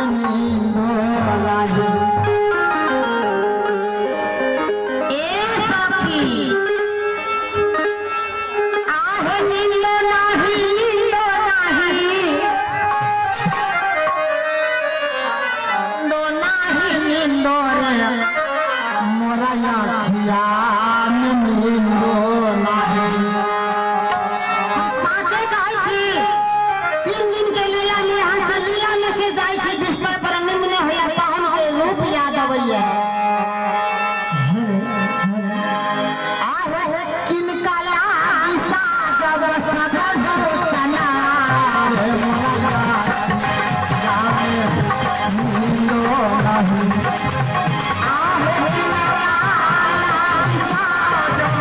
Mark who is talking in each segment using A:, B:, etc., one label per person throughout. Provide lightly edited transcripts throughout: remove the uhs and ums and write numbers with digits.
A: नींदो नाही।
B: ए सखी, आहे नींदो नाही, नींदो नाही, नींदो नाही, नींदो रे
A: मोरा अखिया में नींदो नाही।
B: हम साँचे कहै छी, 3 दिन के लीला में यहाँ से लीला में से जाइ छी, बिस्तर पर नींद नहि होइया, पाहुन के रूप याद अबैया। आहे किनका लागी साजब सगर सना
A: रे मोरा अखिया में नींदो नाही।
B: आहे किनका लागी साजब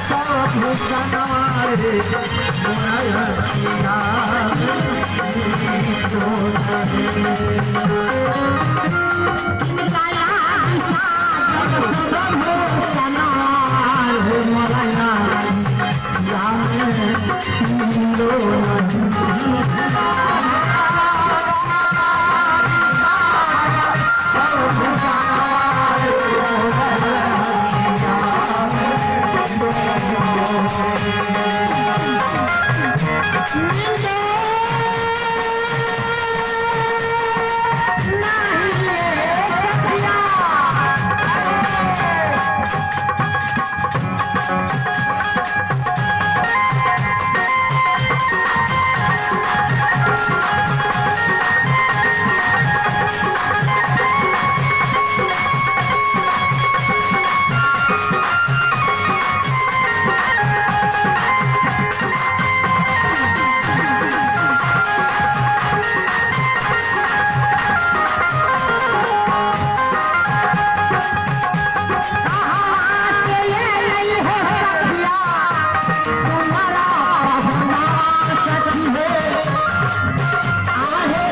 A: सब सनारे मोरा अखिया में नींदो नाही।
B: किनका लागी साजब सगर सना
A: रे मोरा अखिया में नींदो नाही।
B: नींदो नाही रे सखिया। कहाँ से ये लई हो सखिया सुंदरा
A: पहुना सखी हे, आहे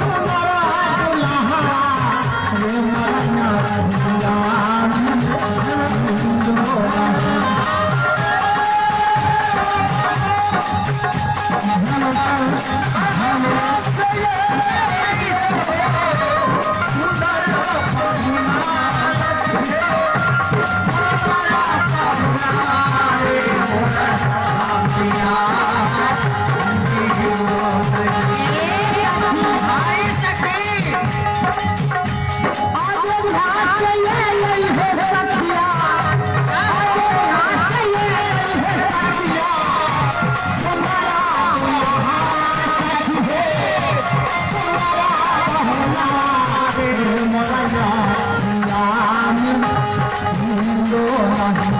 A: सुंदरा दुल्हा रे मोरा अखिया में नींदो नाही।
B: अयोध्या से ये लई हो सखिया, अयोध्या से ये लई हो सखिया सुंदरा दुल्हा सखी हे, सुंदरा पहुना
A: रे मोरा अखिया में नींदो नाही।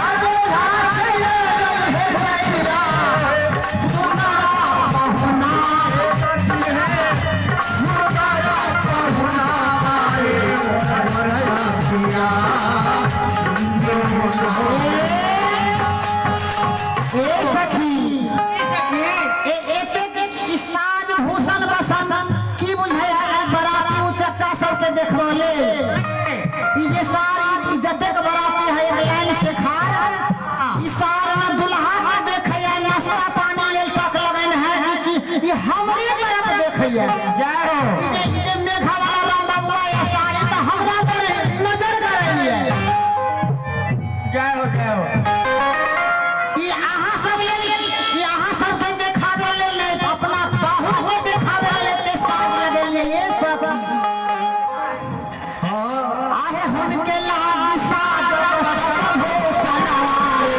B: अयोध्या से ये लई हो सखिया सुंदरा पहुना
A: सुंदरा पहुना रे मोरा अखिया नींदो नाही।
B: ए सखी, ए एक एक ई साज भूषण बसन की बुझै है बराती उचक्का सबके देखबो ले। ई जे सारी ई जतेक बराती है लाइन से खार, ई सार न दुल्हा के देखैया, नाश्ता पानी लेल टक लगन है कि ई हमरे तरफ देखैया। ई जे मेघा वाला राम बाबुआ या सारी त हमरा पर नजर करैया।
C: जय हो, जय हो।
B: ई अहाँ सब लेल, ई अहाँ सब के देखाबे लेल नहि, अपना पाहुन के देखाबे लेल एते साज लगेलियै ये सखी। आहे हुनके लागी साज सब हो सना रे।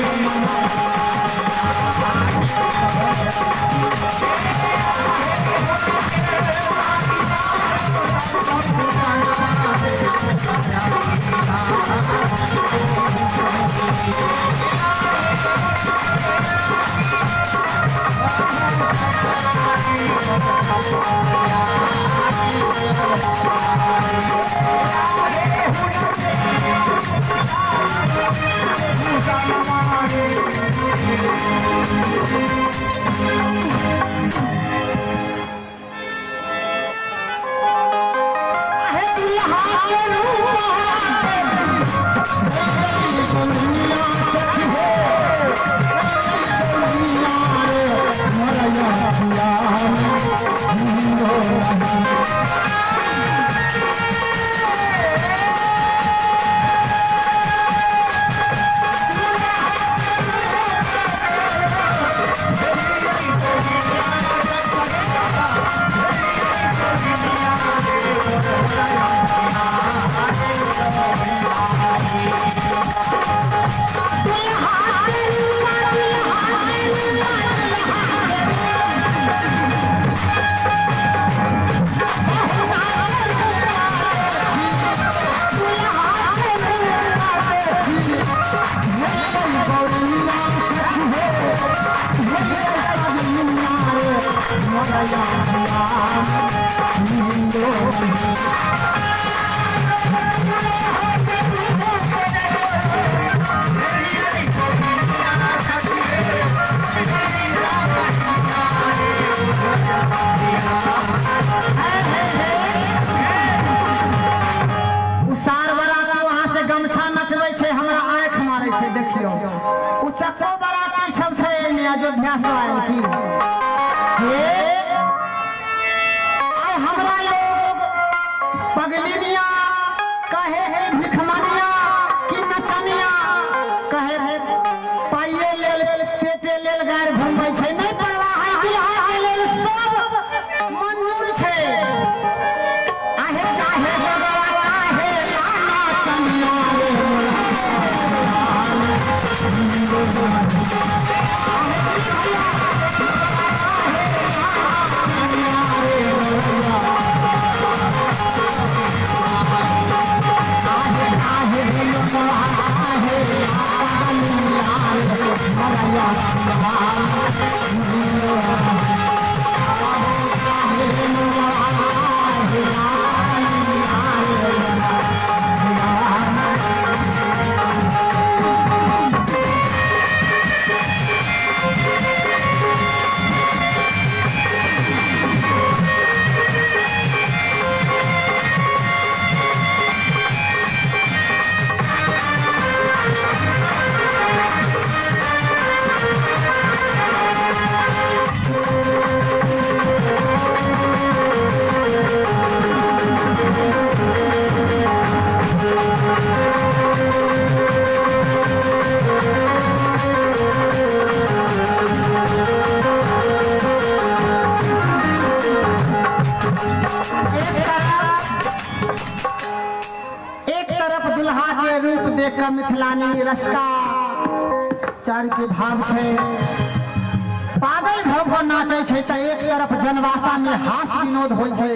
B: उ सार बराती वहां से गमछा नचबै छै, हमरा आँखि मारै छै। देखियौ उ चच्चो बराती सब छै एहिमे अयोध्या से आयल की हे। आइ हमरा लोग पगलिनिया कहे है, भिखमनिया कि नचनिया कहे, पाइये लेल पेटे लेल गारि घुमबै छै, नहि परवाह है। दुल्हा के लेल सब मंजूर छै। आहे चाहे लोगवा काहे लाना चनिया रे। एक तरफ दुल्हा के रूप देख कऽ मिथिलानी रसका चार के भाव छै, पागल भऽ कऽ नाचै छै, तऽ एक तरफ जनवासा में हास विनोद होइ छै।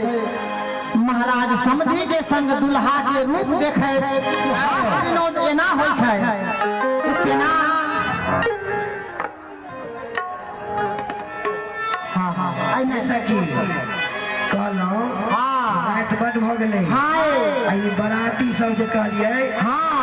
B: महाराज समधि के संग दुल्हा के रूप देखै हास विनोद एना होइ छै ओ केना। हाँ हाँ, एहिमे
C: सखी कहलहुँ,
B: हाँ।
C: राति बड भऽ गेलै।
B: हाय।
C: आ ई बराती सब जे कहलियै।
B: हाँ।